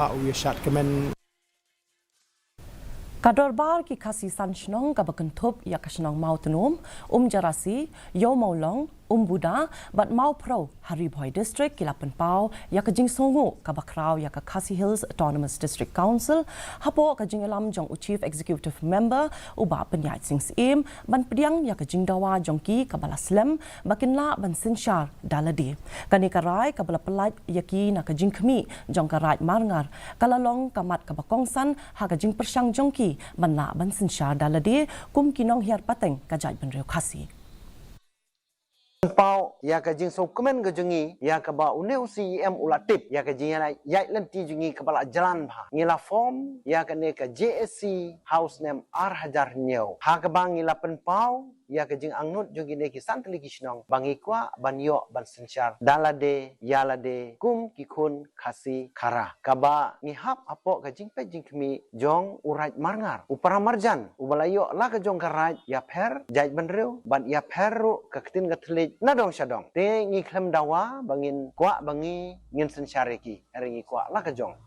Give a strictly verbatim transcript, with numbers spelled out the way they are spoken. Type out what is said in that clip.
Ba u ïa shad kmen. Ka dorbar ki Khasi san shnong kaba kynthup ïa ka shnong Mawtnum, Umjarasi, Ïewmawlong, Umbuda bad Mawphrew ha Ri Bhoi District ki la pynpaw ïa ka jingsngewnguh kaba khraw ïa ka Khasi Hills Autonomous District Council hapoh ka jingïalam jong u Chief Executive Member u Bah Pynïaid Sing Syiem ban pdiang ïa ka jingdawa jong ki kaba la slem ba kin lah ban synshar da lade. Kane ka rai kaba la pyllait ïa ki na ka jingkhmih jong ka Raid Marngar ka la long ka mat kaba kongsan ha ka jingpyrshang jong ki ban lah ban synshar da lade kum ki nonghiar pateng ka jaitbynriew Khasi. Pynpaw ïa ka jingsngewkmen ka jong ngi ïa kaba une u CEM u la tip ïa ka jingïaid lynti jong ngi kaba la jlan bha. Ngi la form ïa kane ka JAC ha u snem ar hajar hynñiew ha kaba ngi la pynpaw ïa ka jingangnud jong kine ki san tylli ki shnong ba ngi kwah ban ïoh ban synshar da lade ïa lade kum ki khun Khasi Khara. Kaba ngi hap hapoh ka jingpeit jingkhmih jong u Raid Marngar, u para marjan uba la ïoh la ka jong ka raid ïapher jaitbynriew bad ïapher ruh ka ktien ka thylliej na dong sha dong. Te ngi khlem dawa ba ngin kwah ba ngi ngin synshar ïa ki, hynrei ngi kwah la ka jong.